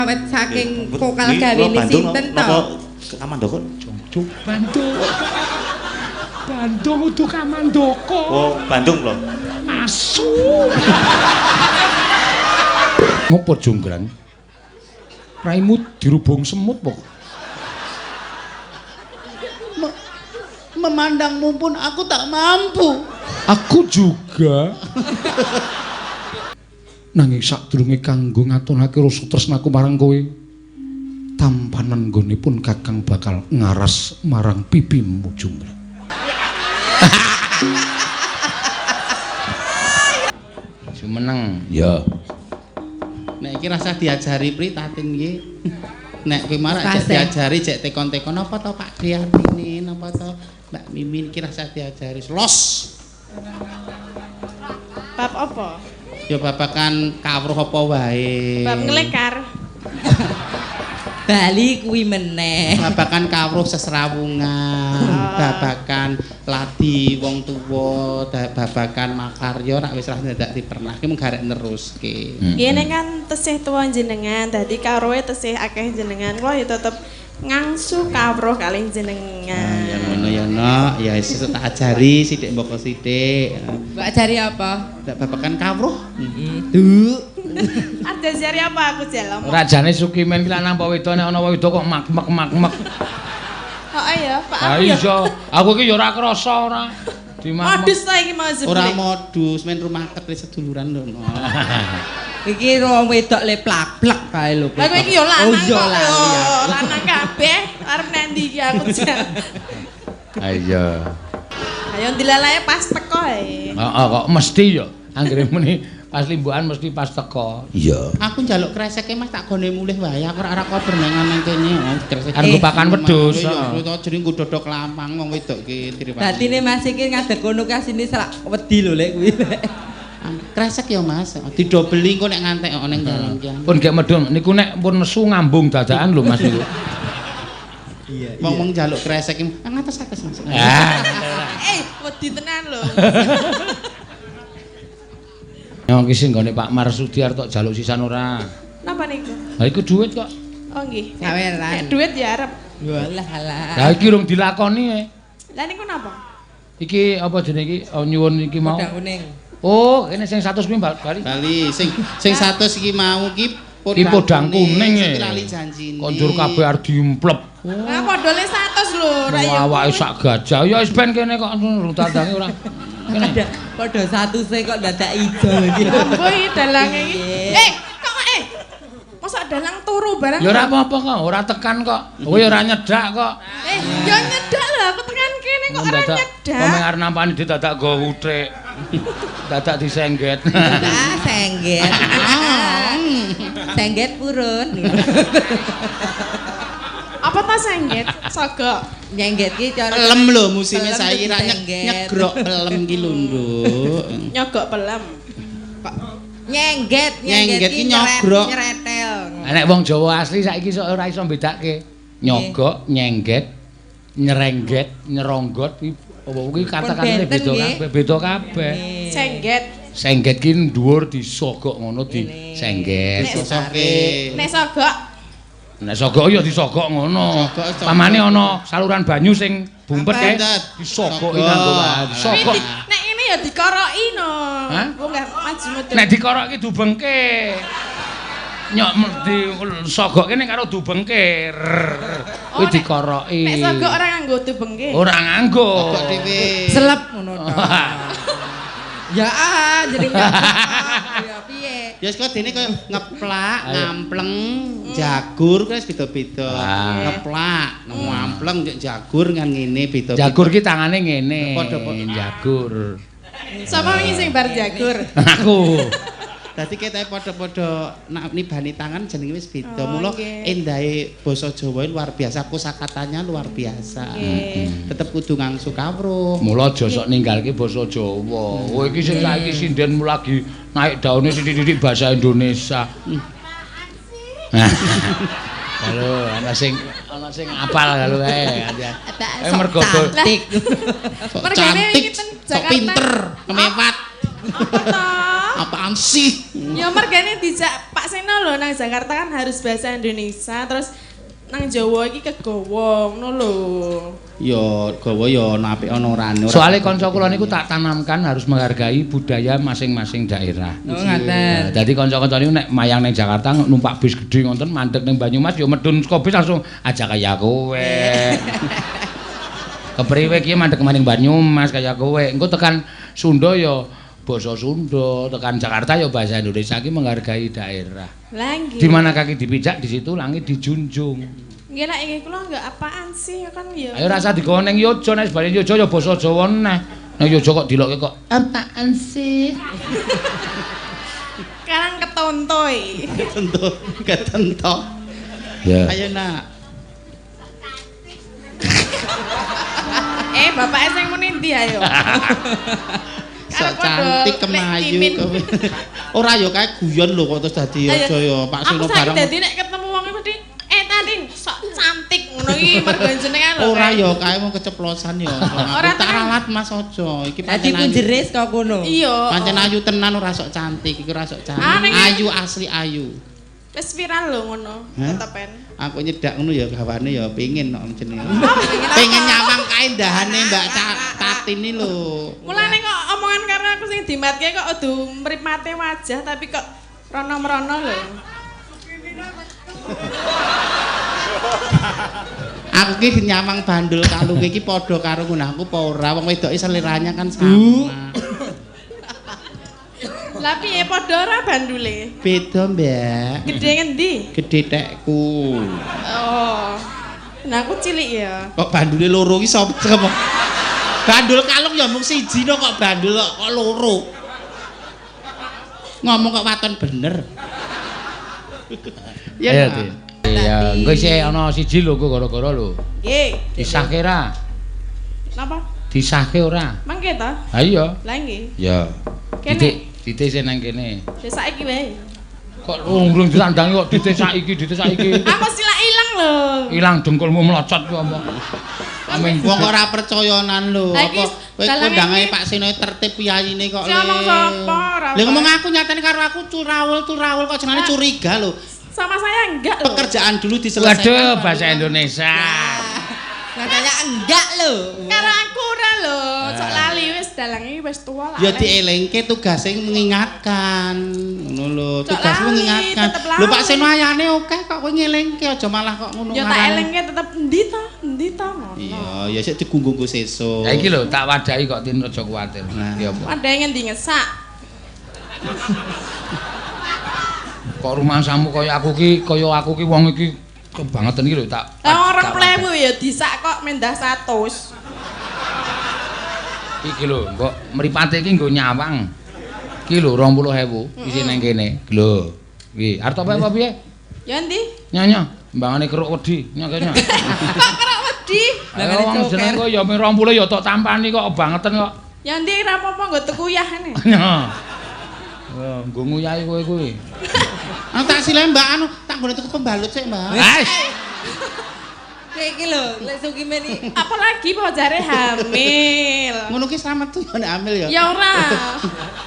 Awet saking pokal gawene sinten to? Napa Kamandaka? Jogja Bandung. Bandung udu Kamandaka. Oh, Bandung lho. Asu. Ngopo jonggrang? Raimu dirubung semut po. Memandangmu pun aku tak mampu. Aku juga. Nanging sadurunge kanggo ngatonake rasa tresnaku marang kowe, tampanan nggone pun Kakang bakal ngaras marang pipimu jonggrang. Jumeneng. Ya. Nek iki rasa diajari Pri Tatin iki. Nek kowe marak cek diajari cek tekon-tekon apa to Pak Priatine, napa to Mbak Mimin iki rasa diajari. Los. Bab apa? Ya babakan kawruh apa wae. Bab nglekar. Bali kuwi meneh. Babakan kawruh sesrawungan, babakan ladi wong tuwa, babakan makarya rak wis ra ndak dipernahke mung garek neruske. Ngene kan tesih tuwa jenengan, dadi kawruhe tesih akeh jenengan. Kula ya tetep ngangsu kawruh kalih jenengan. Ya ngono ya, Nok. Ya sesuk tak ajari sithik mboko sithik. Mbok ajari apa? Ndak babakan kawruh. Du. Ajari apa aku jel? Rajane Sukimen ki lanang apa wedok nek ana wedok kok mak-mek-mak-mek. Heeh ya, Pak. Ha iya, aku iki ya ora krasa ora. Modus ta iki mau jebule. Ora modus, men rumaket wis seduluran lho, Nok. Iki wong wedok le plak-plak kae lho. Lah kowe iki ya lanang kok. Lanang kabeh arep nang ndi iki aku jel. Ha iya. Ayo dilalae pas teko ae. Heeh kok mesti ya. Anggere muni pas limbukan mesti pas teko. Iya. Aku njaluk kreseke Mas tak gone mulih wae. Aku ora kober nang nang kene. Kresek. Arep pakan wedhus. Iya, to jeneng nggo dodok lampang wong wedok ki diriwati. Batine Mas iki ngadeg kono ki asine selak wedi lho lek kuwi. Kresek ya Mas. Didobeli engko nek ngantek kok ning dalan ki. Pun gek medhun niku nek pun nesu ngambung dadakan lho Mas niku. Iya. Wong-wong njaluk kresek iki ngates-ates Mas. Wedi tenan lho. Nyong iki sing nggone Pak Marsudi arep tok jaluk sisan ora. Napa niku? Lah iku duit kok. Oh nggih. Saweran. Duit ya arep. Walah alah. Lah iki urung dilakoni e. Lah niku napa? Iki apa jenenge iki? Oh, nyuwun iki mau. Podang kuning. Oh, kene sing 100 kuwi bali. Bali sing 100 iki mau ki podang kuning e. Sing lali janjine. Konjur kabeh arep diumplep. Lah podole 100 lho, ra ya. Awake sak gajah. Ya wis ben kene kok urung tandange ora. Kene. Padha 100 e kok dadak ijo iki. Ambo iki dalange iki. Kok mosok dalang turu barang. Ya ora apa-apa kok, ora tekan kok. Kowe ya ora nyedak kok. Ya nyedak lho aku tekan kene kok ora nyedak. Wong arep nampani dadak nggo uthik. Dadak disengget. Ah, sengget. Sengget purun. Apa ta sengget? Sogok. Nyengget ki cara pelem lho musime saiki ra nyegrok pelem ki lho, Nduk. Nyogok pelem. Kok nyengget, nyengget ki nyogrok. Nyeretel. Nek wong Jawa asli saiki sok ora iso mbedake. Nyogok, nyengget, nyerengget, nyeronggot ki apa kuwi kata-katane beda kabeh, beda kabeh. Sengget. Sengget ki dhuwur disogok ngono di sengget. Nek sogok Nek sogok ya disogok ngono. Pamane ana saluran banyu sing bumpet kae disogoki nganggo sogok. Nek ngene ya dikoroki no. Wong gak maju mudun. Nek dikoroki dubengke. Nyok di sogoke nek karo dubengke. Kuwi dikoroki. Nek sogok ora nganggo dubengke. Ora nganggo. Sogok dhewe. Selep ngono to. Ya jeneng ya piye? Ya wis kok dene kaya ngeplak, ngampleng, jagur kuwi wis beda-beda. Ngeplak, ngampleng, jagur kan ngene beda-beda. Jagur ki tangane ngene. Padha-padha jagur. Sapa wingi sing bar jagur? Aku. Dadi ketoke padha-padha nibani tangan jenenge wis beda. Mula endahe basa Jawa luar biasa, kosakatanya luar biasa. Tetep kudu ngangsu kawruh. Mula aja sok ninggalke basa Jawa. Kowe iki sing saiki sinden lagi naik daune sithik-sithik bahasa Indonesia. Halo, ana sing apal lho kae. Mergo cantik. Mergane iki ten Jakarta. Pinter, kemewat. Apa to? Apaan sih? Ya mergane dijak Pak Seno lho nang Jakarta kan harus bahasa Indonesia terus nang Jawa iki kegawa ngono lho. Ya gawa ya ana apik ana orane. Soale kanca kula niku tak tanamkan harus menghargai budaya masing-masing daerah. Oh ngaten. Dadi kanca-kanca niku nek mayang ning Jakarta numpak bis gedhe ngoten mandeg ning Banyumas ya medun saka bis langsung aja kaya kowe. Kepriwe iki mandeg maning Banyumas kaya kowe. Engko tekan Sunda ya basa Sunda, tekan Jakarta ya bahasa Indonesia iki menghargai daerah. Lah nggih. Di mana kaki dipijak di situ langit dijunjung. Nggih nek iki kula nggak apaan sih ya kan ya. Ayo rasa digawa ning Yojo nek sebare Yojo ya basa Jawa neh. Nek Yojo kok dilokke kok apaan sih? Sekarang ketontoi. Ketento, ketento. Ya. Ayo nak. Bapake sing muni ndi ayo? Sok cantik kemayu kowe. Ora ya kae guyon lho kok terus dadi aja ya Pak Seno bareng. Aku saiki dadi nek ketemu wong mesti Tatin sok cantik ngono iki mergo jenengan lho. Ora ya kae wong keceplosan ya. Ora tak ralat Mas aja. Iki pancen ayu. Dadi punjeris kok kono. Iya. Pancen ayu tenan ora sok cantik, iki ora sok cantik. Ayu asli ayu. Wis viral lho ngono, tetepen. Aku nyedak ngono ya gawane ya pengin kok jenenge. Pengen nyawang kaendahane Mbak Tatin iki lho. Mulane kok omongan karo aku sing dimatke kok kudu mripate wajah tapi kok rono-merono lho. Aku ki nyawang bandul kalunge iki padha karo ngono aku apa ora wong wedoke seleranya kan sama. Lah piye padha ora bandule? Beda, Mbak. Gedhe ngendi? Gedhe tekku. Oh. Nah aku cilik ya. Kok bandule loro iki sapa? Bandul kalung ya mung siji no kok bandul kok loro. Ngomong kok waton bener. Ya. Ya, engko isih ana siji lho gara-gara lho. Nggih. Disahke ra? Napa? Disahke ora? Mangke ta? Ha iya. Lah nggih. Ya. Kene. Dite sing nang kene. Ya saiki wae. Kok urung ditandangi kok dite saiki, dite saiki. Aku silak ilang lho. Ilang dengkulmu mlocot ku apa. Wong kok ora percayanan lho. Apa kowe kondangae Pak Seno tertib piyayine kok. Sing ngomong sapa ora? Lha ngomong aku nyatane karo aku curawul-curawul kok jenenge curiga lho. Sama saya enggak lho. Pekerjaan dulu diselesaikan. Waduh, bahasa Indonesia. Katanya enggak lho. Karo aku ora lho. Sok lali wis dalange wis tuwa lah. Ya dielingke tugase mengingatkan. Ngono lho, tugas mengingatkan. Lho Pak Seno ayane akeh kok kowe ngelingke aja malah kok ngono. Ya tak elingke tetep endi to? Endi to ngono. Iya, ya sik digunggung sesuk. Lah iki lho tak wadahi kok Tin aja kuwatir. Ya apa? Wadahi ngendi ngesak. Kok rumangsamu kaya aku ki wong iki kebangetan iki lho tak. Lah 20.000 ya disak kok mendah 100. Iki lho, mbok mripate iki nggo nyawang. Iki lho 20.000 isih nang kene. Lho. Iki arep apa piye? Ya endi? Nyonya, mbangane keruk wedi, nyonya. Kok keruk wedi? Lah wong jeneng kok ya 20 ya tok tampani kok kebangetan kok. Ya endi ora apa-apa nggo tuku uyahane. Ya. Nggo nguyahi kowe kuwi. Anu tak sileh Mbak anu tak nggone tuku pembalut sik Mbak. Wes. Iki lho, lek Sukimen iki. Apalagi po jare hamil. Ngono ki slamet tuh nek hamil ya. Ya ora.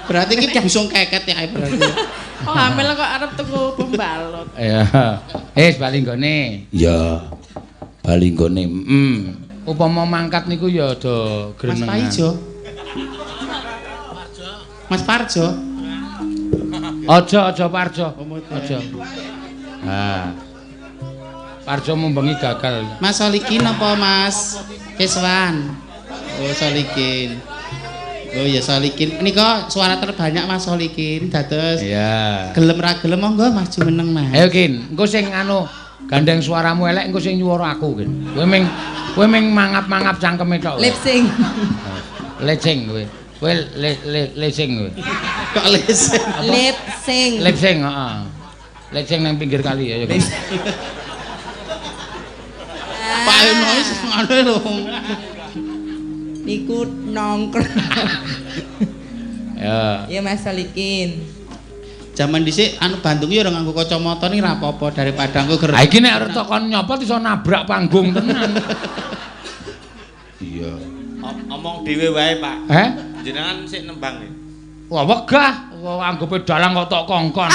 Berarti iki busung keket ya berarti. Oh hamil kok arep tuku pembalut. Iya. Wis bali nggone. Iya. Bali nggone. Upama mangkat niku ya do grenengan. Mas Paijo. Mas Parjo. Aja aja Parjo. Aja. Ha. Parjo mumbengi gagal. Mas Solikin apa Mas Keswan? Oh Solikin. Oh ya Solikin. Nika suara terbanyak Mas Solikin dados. Iya. Gelem ra gelem monggo Mas jumeneng Mas. Ayo Kin, engko sing anu gandeng suaramu elek engko sing nyuwara aku Kin. Kowe ming mangap-mangap cangkeme tok. Lip sync. Lip sync kowe. Kowe lip sync kowe. Kok lip sync? Lip sync. Lip sync, heeh. Lip sync nang pinggir kali ya. Pak Eno wis ngono lho. Niku nongkrong. Ya. Ya Mas Solikin. Jaman dhisik anu Bandung ya ora nganggo kacamata ning ra apa-apa daripada engko ger. Ha iki nek arep kon nyopot iso nabrak panggung tenan. Iya. Omong dhewe wae, Pak. Heh? Jenengan sik nembang ya. Wah, wegah. Wong anggope dalang kok tok kongkon.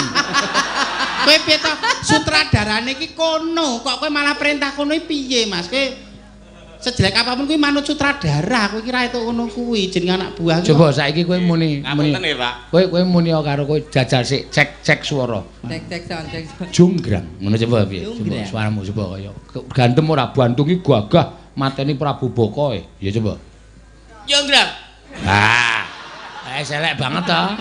Kowe piye to? Sutradarane iki kono, kok kowe malah perintah kono iki piye, Mas? Kowe sejelek apapun kuwi manut sutradara, kowe iki ra entuk ngono kuwi, jeneng anak buah. Coba saiki kowe muni muni. Ngapunten nggih, Pak. Kowe muni karo kowe jajal sik cek swara. Cek cek sound cek sound. Junggrang. Ngono coba piye? Coba suaramu coba kaya gandem ora Bandung iki gagah mateni Prabu Boko e. Ya coba. Jonggrang. Ah. Selek banget ta.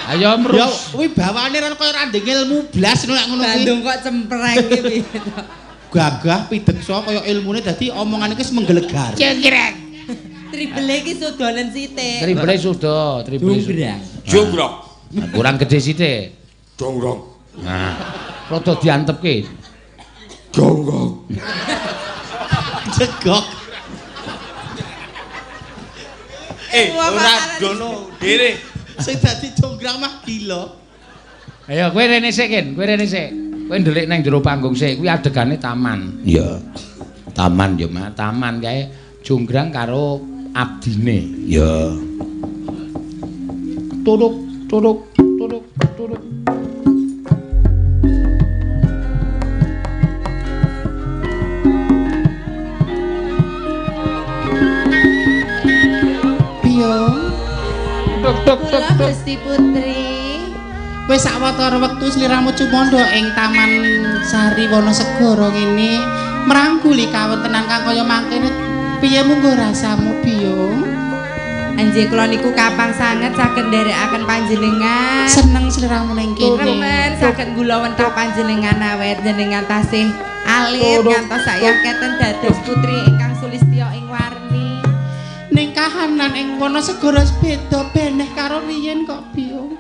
Ayo Ya mrus. kuwi bawane ra kaya ra ndek ilmu blas ngono lek ngono kuwi. Bandung kok cempreng iki piye to? Gagah pideksa kaya ilmune dadi omongane iki wis menggelegar. Junggrang. Tribele iki sudonen sithik. Tribele suda, tribele suda. Jonggrang. Nah, kurang gede sithik. Jonggrang. Nah, rada diantepke. Jonggrang. Jegok. Ora dono dhewe. Sing dadi jonggrang mah gila. Ayo kowe rene sik, Ken. Kowe rene sik. Kowe ndelik nang jero panggung sik, kuwi adegane taman. Iya. Taman ya, Mak. Taman kae jonggrang karo abdine. Iya. Turuk, turuk, turuk, turuk. Piye? Tuk tuk tuk Kula tuk. Gusti Putri. Wis sawetara wektu sliramu cumandha ing Taman Sari Wanasegara ngene mrangguli kawontenan kang kaya mangkene piye munggo rasamu Biyung? Anjih kula niku kapang sanget saged nderekaken panjenengan. Seneng sliramu ning kene. Remen saged gulawentah panjenengan awet jenengan tasih alit ngantos sayaketen dados putri ingkang sulistya ing warni. Ning kahanan ing Wanasegara wis beda beneh karo riyen kok Biyung.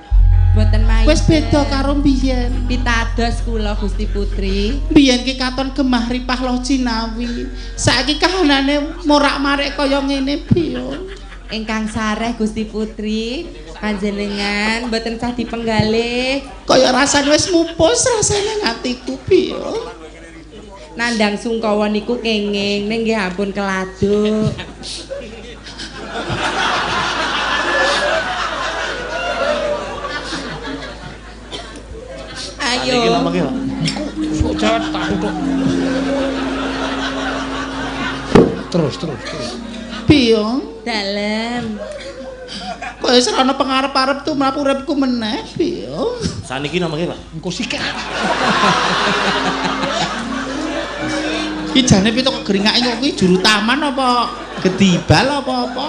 Mboten main. Wis beda karo biyen. Pitados kula Gusti Putri. Biyen ki katon gemah ripah loh jinawi. Saiki kahanane morak-marik kaya ngene Biyung. Ingkang sareh Gusti Putri panjenengan mboten sah dipenggalih. Kaya rasane wis mupus rasane atiku Biyung. Nandang sungkawa niku kenging ning nggih ampun keladuk. Ayo. Iki lho, Pak. Kok cetak tuk. Terus terus terus. Biyung, Dalem. kok wis ora ana pengarep-arep tumrap uripku meneh, Biyung. Saniki napa nggih, Pak? Engko sikat. Iki jane pitu kok geringake kok kuwi juru taman apa gedibal apa-apa?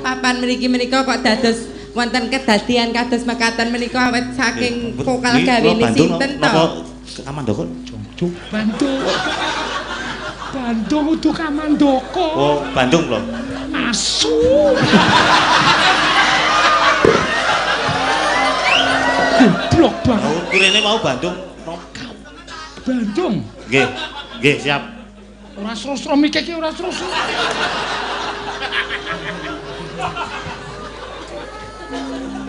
Papan mriki menika kok dados wonten kedadian kados mekaten menika awet saking vokal gawene sinten to? Napa Kamandaka? Jung Bandung. Bandung udu Kamandaka. Oh, Bandung lho. Asu. Goblok banget. Oh, kurene mau Bandung. Bandung. Nggih. Nggih, siap. Ora sro-sro mikir iki ora sro-sro.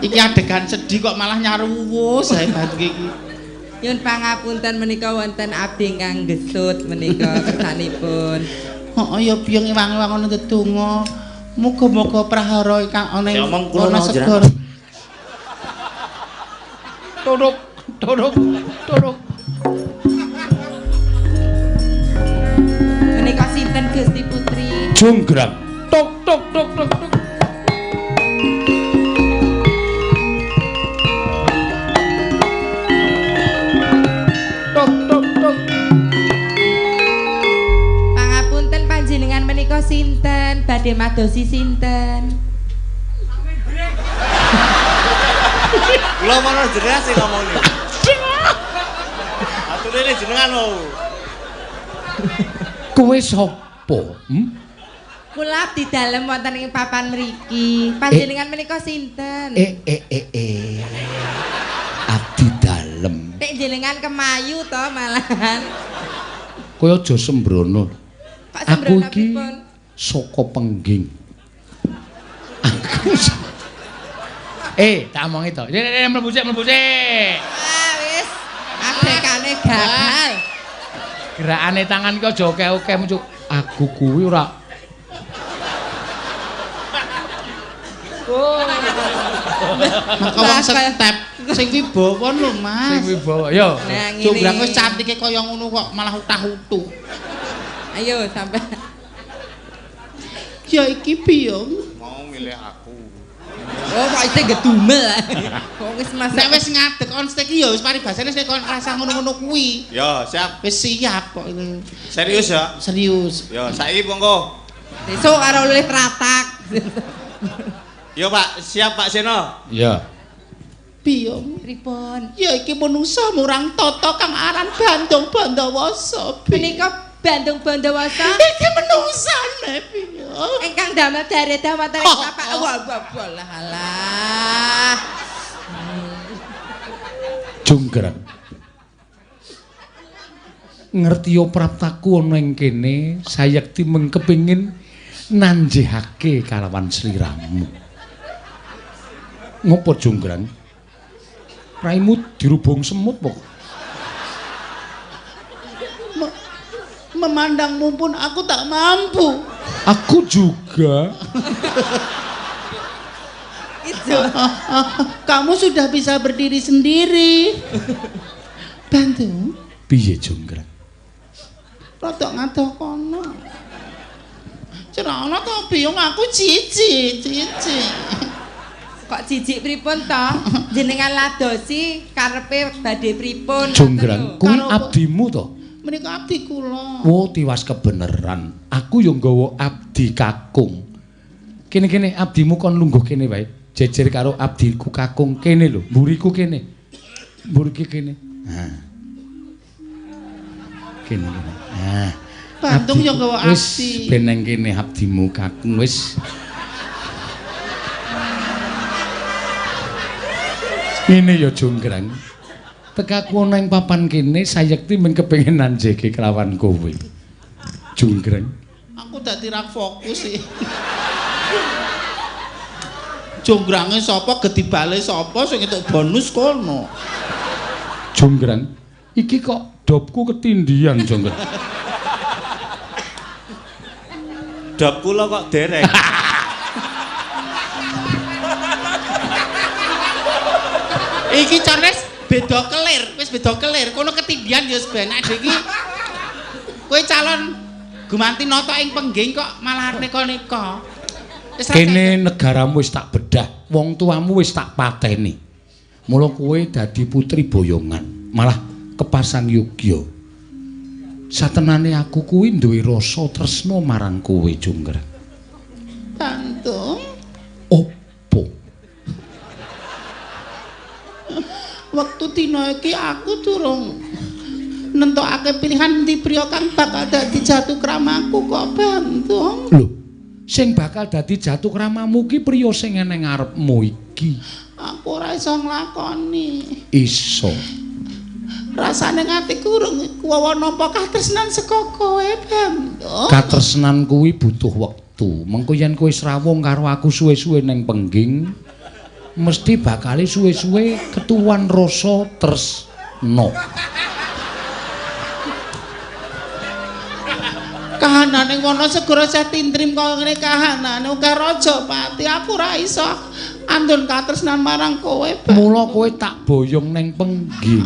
Iki adegan sedih kok malah nyaruwus ae Bandung iki. Nyun pangapunten menika wonten abdi ingkang gesut menika kersanipun. Heeh ya Biyung ewang-ewang ana ndedonga. Muga-muga prahara ingkang ana ing Sing omong kula Wanasegara. Turuk, turuk, turuk. Menika sinten Gusti Putri? Jonggrang. Tok tok tok tok tok. Tok tok tok. Pangapunten panjenengan menika sinten? Badhe madosi sinten? Kula mono jenengan sing ngomong niku. Aturene jenengan wau. Kowe sapa? Hmm? Kula abdi dalem wonten ing papan mriki. Panjenengan menika sinten? Abdi dalem. Nek jenengan kemayu to malahan. Kowe aja sembrono. Kok Aku sembrono iki pripun? saka pengging. Aku tak omongi to. Rene mlebu sik, mlebu sik. Ah wis, adekane gagal. Gerakane tangan ki aja akeh-akeh muncul. Aku kuwi ora. Oh. Maka wong step sing wibawa lho, Mas. Sing wibawa. Yo. Jonggrang wis cantike kaya ngono kok malah utah-utuh. Ayo sampe. Ya iki Biyung. Mau milih aku. Oh, kok isih gedumel. Kok wis masuk. Nek wis ngadeg on stage iki ya wis paribasane sing kon rasa ngono-ngono kuwi. Ya, siap. Wis siap kok ini. Serius ya? Serius. Ya, saiki monggo. Besok karo oleh tratak. Yo Pak, siap Pak Seno. Ya. Biyung. Pripun? Ya iki manungsa murang tata kang aran Bandung Bandawasa. Menika Bandung Bandawasa? Iki menungsane Biyung. Ingkang damel dareda wonten ing tapak walah alah. Jonggrang. Ngertiya praptaku ana ing kene, sayekti mung kepengin nanjihake kalawan sliramu. Ngopo Jonggrang? Raimu dirubung semut kok. Memandangmu pun aku tak mampu. Aku juga. Itu. Kamu sudah bisa berdiri sendiri. Bantu. Piye Jonggrang? Rodok ngadoh kono. Cerana to Biyung aku jijik, jijik. Kok jijik pripun to? Jenengan ladosi karepe badhe pripun? Jonggrang, kuwi abdimu to? Menika abdi kula. Oh, tiwas kebeneran. Aku yo nggawa abdi kakung. Kene-kene abdimu kon lungguh kene wae. Jejer karo abdiku kakung kene lho, mburiku kene. Mburiki kene. Ha. Kene kene. Ha. Bandung yo nggawa abdi. Wis ben nang kene abdimu kakung wis. Ngene ya Jonggrang. Tekaku ana ing papan kene sayekti mung kepengin nanjeke kelawan kowe. Jonggrang. Aku dadi ra fokus sih. Jonggrange sapa, gedibale sapa sing entuk bonus kono. Jonggrang, iki kok dopku ketindihan Jonggrang. Dop kula kok dereng. Iki Charles beda kelir, wis beda kelir. Kono ketindihan ya wis ben nek iki kowe calon gumanti nata ing pengging kok malah neka-neka. Kene negaramu wis tak bedah, wong tuamu wis tak pateni. Mula kowe dadi putri boyongan, malah kepasang yogya. Satenane aku kuwi duwe rasa tresna marang kowe, Jonggrang. Bantung. Opo? Wektu dina iki aku durung nentokake pilihan endi priya kang bakal dadi jatuh kramaku kok, Bantung. Lho, sing bakal dadi jatuh kramamu ki priya sing eneng ngarepmu iki. Aku ora iso nglakoni. Iso. Rasane atiku urung kuwawa nampa katresnan saka kowe, Bantung. Katresnan kuwi butuh wektu. Mengko yen kowe srawung karo aku suwe-suwe neng pengging, mesti bakale suwe-suwe ketuwan rasa tresna. Kahanane ngono segara setintrim kaya ngene kahanane akeh raja pati aku ora iso andon katresnan marang kowe. Mula kowe tak boyong neng pengging.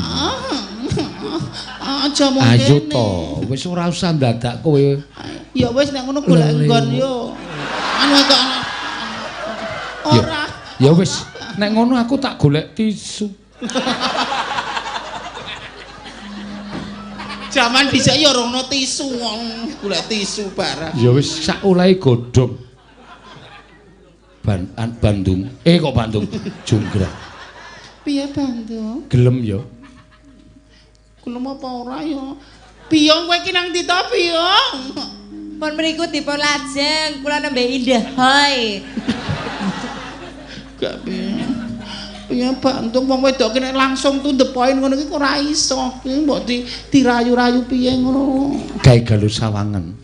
Aja mung kene. Ayo to, wis ora usah ndadak kowe. Ya wis nek ngono golek nggon yo. Anu kok ora. Ya wis, nek ngono aku tak golek tisu. Jaman dhisik ya ora ono tisu, wong golek tisu barang. Ya wis sak olehe godhong. Bandung. Kok Bandung? Jonggrang. Piye Bandung? Gelem ya. Gelem apa ora ya? Biyong kowe iki nang ndi to, Biyong? Pun mriku dipun lajeng, kula nembe indah hoi. Gak piye. Piye Bandung wong wedok ki nek langsung to the point ngono ki ora iso. Ki mbok dirayu-rayu piye ngono. Gawe galuh sawangen.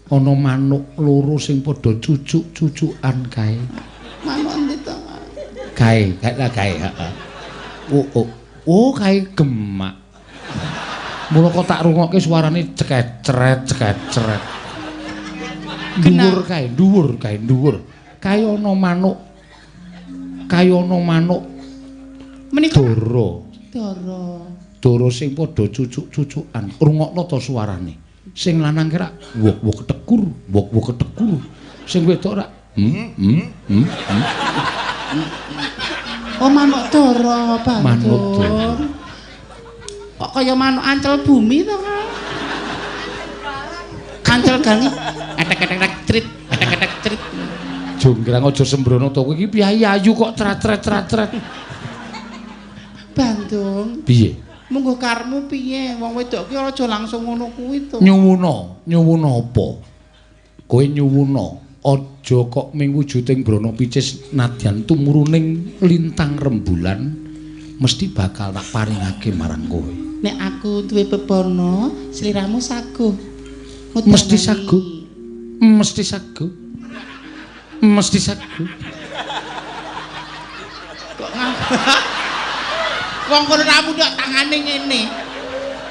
Ana manuk loro sing padha cucuk-cucukan kae. Manuk endi to? Kae, kae lah kae, heeh. Oh, oh, kae gemak. Mula kok tak rungokke suarane cekecret cekecret. Dhuwur kae, dhuwur kae, dhuwur. Kae ana manuk Kaya ana manuk menika dara. Dara. Dara sing padha cucuk-cucukan. Rungokno to suarane. Sing lanang ki rak wok-wok ketekur, wok-wok ketekur. Sing wedok rak Oh manuk dara, Bandung. Manuk dara. Kok kaya manuk ancel bumi to, Kang? Ancel gangi etek-etek crit, etek-etek crit. Jonggrang aja sembrono to kowe iki piyayi ayu kok trat-tret-trat-tret. Bandung. Piye? Munggo karmu piye? Wong wedok ki aja langsung ngono kuwi to. Nyuwuna, nyuwuna apa? Kowe nyuwuna aja kok ming wujuding brana picis nadyan tumuruning lintang rembulan mesti bakal tak paringake marang kowe. Nek aku duwe bebana, sliramu saguh. Mesti saguh. Mesti saguh. Mesti saguh. Kok wong kono ra muni kok tangane ngene.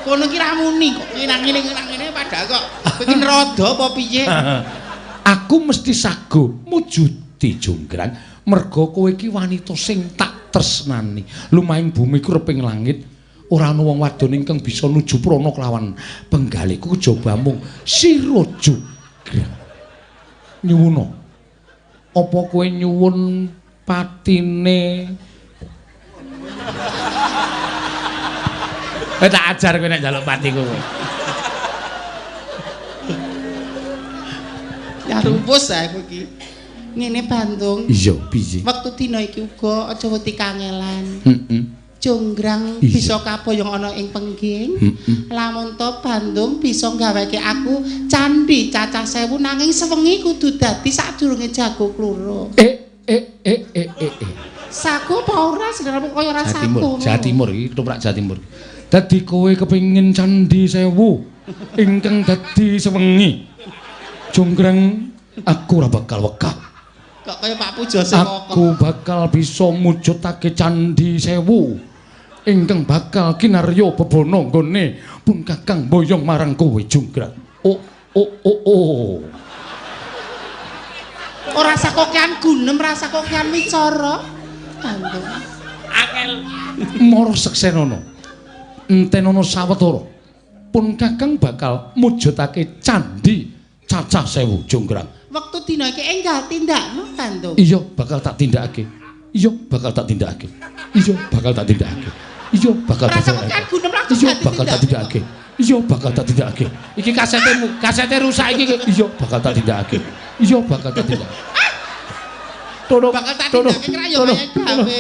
Kono ki ra muni kok ngene-ngene padahal kok kowe iki nerodo apa piye? Aku mesti saguh mujuti Jonggrang merga kowe iki wanita sing tak tresnani. Lumahing bumi ku reping langit ora ana wong wadon ingkang bisa nuju prana kelawan penggalihku kejaba mung sira Jonggrang. Nyuwuna. Apa kowe nyuwun patine? Kowe tak ajar kowe nek njaluk patiku kowe. Ya rumpus aku iki. Ngene Bandung. Iya, piye? Wektu dina iki uga aja wedi kangelan. Heeh. Jonggrang bisa kaboyong ana ing pengging. Lamun to Bandung bisa gaweke aku candhi cacah 1000 nanging sewengi kudu dadi sadurunge jago kluruk. Saku apa ora sliramu kaya ora saku. Jawa Timur iki ketoprak Jawa Timur. Dadi kowe kepengin candhi 1000 ingkang dadi sewengi. Jonggrang aku ora bakal wegah. Kok kaya Pak Pujo Sewoko. Aku bakal bisa mujudake candhi 1000 ingkang bakal kinarya bebana nggone pun Kakang boyong marang kowe Jonggrang. Oh oh oh oh. Ora sakokean gunem, ora sakokean wicara. Bandung. Angel mara seksenono. Entenono sawetara. Pun Kakang bakal mujudake candhi cacah 1000 Jonggrang. Wektu dina iki enggal tindakno Bandung. Iya, bakal tak tindakake. Iya, bakal tak tindakake. Iya, bakal tak tindakake. Iya, bakal tak tindakake. Iya, bakal tak tindakake. Iya, bakal tak tindakake. Iki kasetemu, kasete rusak iki. Iya, bakal tak tindakake. Iya, bakal tak tindakake. Tolong, bakal tak tindakake kira yo gawe.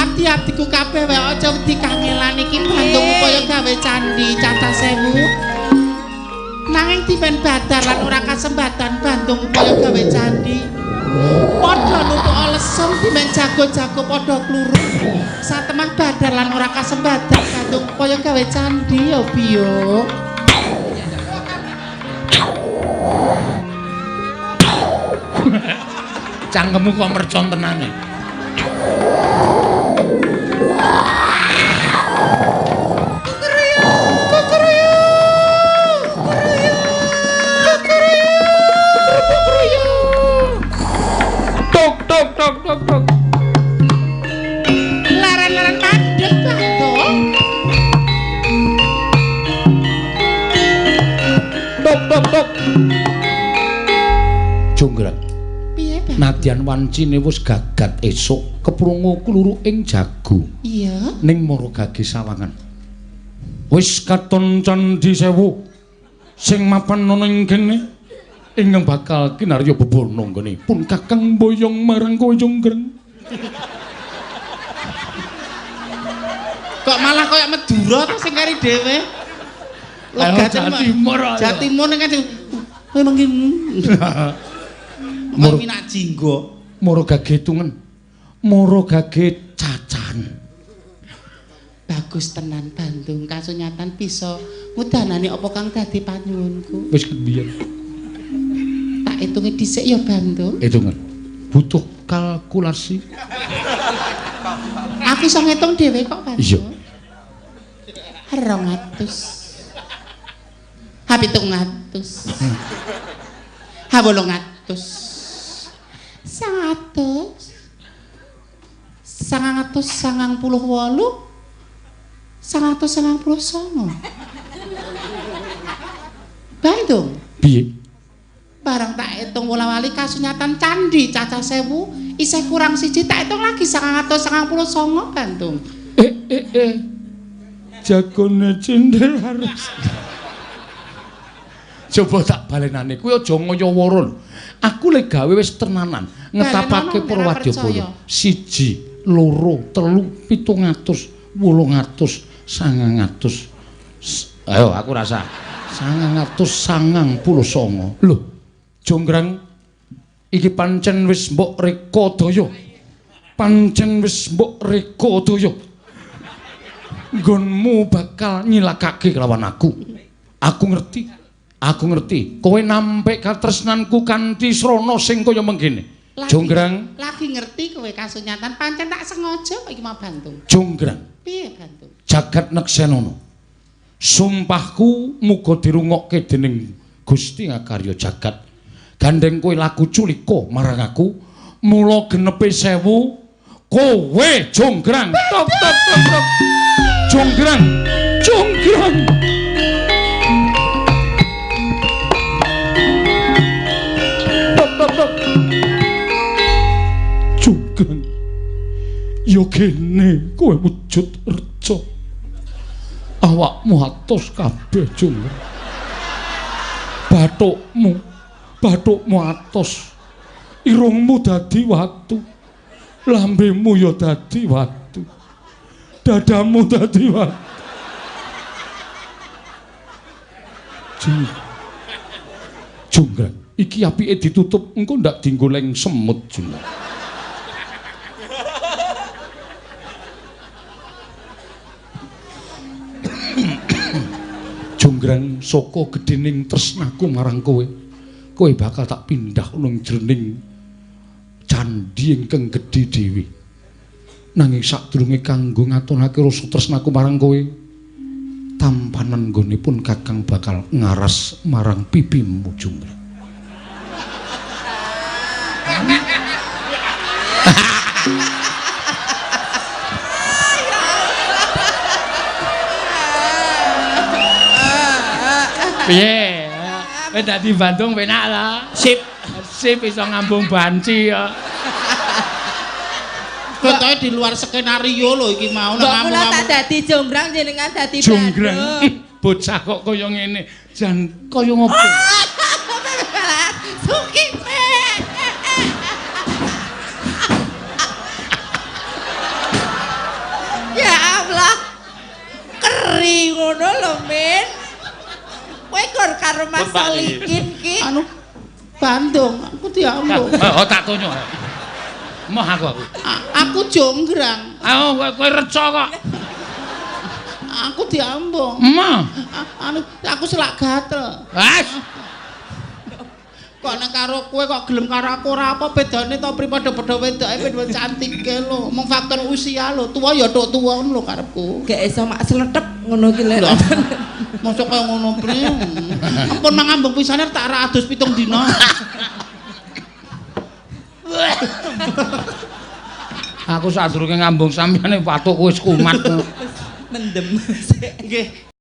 Abdi-abdiku kabeh wae aja wedi kangelan iki Bandung upaya gawe candhi cacah 1000. Nanging dipen badar lan ora kasembatan Bandung upaya gawe candhi. Padha nutuk lesung dimen jago-jago padha kluruk. Satemah badar lan ora kasembatan Bandung upaya gawe candhi ya biyo. Cangkemmu kok mercon tenane. Tok tok tok tok tok. Leren-leren mandek Bandung. Tok tok tok. Jonggrang. Piye, Bang? Nadyan wancine wis gagat esuk keprungu kluruk ing jago. Iya. Ning mara gage sawangan. Wis katon candhi 1000 sing mapan ana ing kene ingkang bakal kinarya bebana nggone pun Kakang boyong marang kowe Jonggrang. Kok malah koyo Madura to sing kari dhewe? Logat Jawa Timur. Jawa Timur ning kan kowe mengkin. Moro minak jinggo, moro gage tungen. Moro gage cacan. Bagus tenan Bandung kasunyatan bisa ngudanani apa kang dadi panyuwunku. Wis kebiyen. Tak hitunge dhisik ya Bandung. Hitungan. Butuh kalkulasi. Aku iso ngitung dhewe kok Bandung. Iya. 200. Ha 700. Ha 800. 100 998 999. Bandung. Piye? Barang tak hitung wola-wali kasunyatan candi cacah 1000 isih kurang siji tak hitung lagi 999 Bandung. Jagone cindil harus. Coba tak balenane kuwi aja ngaya-wara lho. Aku le gawe wis tenanan ngetapake Purwadyabaya. 1 2 3 700 800 900. Ayo aku rasa 999. Lho, Jonggrang iki pancen wis mbok reka daya. Pancen wis mbok reka daya. Nggonmu bakal nyilakake kelawan aku. Aku ngerti. Aku ngerti. Kowe nampik katresnanku kanthi srana sing kaya mengkene. Jonggrang lagi ngerti kowe kasunyatan pancen tak sengaja kok iki mau Bantung. Jonggrang. Piye Bantung? Jagat neksenono. Sumpahku muga dirungokke dening Gusti Ngakarya jagat. Gandeng kowe laku culika marang aku, mula genepe 1000 kowe Jonggrang. Tok tok tok tok. Jonggrang, Jonggrang. Tok tok tok. Jonggrang. Ya kene kowe wujud reca. Awakmu atos kabeh Jonggrang. Bathukmu, bathukmu atos. Irungmu dadi watu. Lambemu ya dadi watu. Dadamu dadi watu. Jonggrang, iki apike ditutup engko ndak dienggo leng semut Jonggrang. Jonggrang saka gedhening tresnaku marang kowe, kowe bakal tak pindah nang jroning candhi ingkang gedhe dhewe. Nanging sadurunge kanggo ngatonake rasa tresnaku marang kowe, tampanan nggone pun Kakang bakal ngaras marang pipimu Jonggrang. Piye? Kowe dadi Bandung penak ta? Sip. Sip iso ngambung banci ya. Ketoke di luar skenario lho iki mau nek ngamung. Kula tak dadi Jonggrang jenengan dadi Jonggrang. Bocah kok kaya ngene. Jan kaya ngopo? Suki. Ya Allah. Keri ngono lho, Min. Kowe kor karo Mas Solikin ki. Anu Bandung, aku diambung. Oh, tak tonyo. Moh aku. Aku Jonggrang. Ayo kowe reca kok. Aku diambung. Moh. Anu aku selak gatel. Wes. Kok nek karo kowe kok gelem karo aku ora apa bedane to pri padha-padha wedoke padha cantike lho. Mung faktor usia lho. Tuwa ya tok tuwa ngono lho karepku. Gak iso mak sletep ngono ki lho. Mosok kaya ngono pri. Ampun mangambung pisane tak ra adus 7 dina. Aku sadurunge ngambung sampeyan watukku wis kumat. Mendem. Nggih.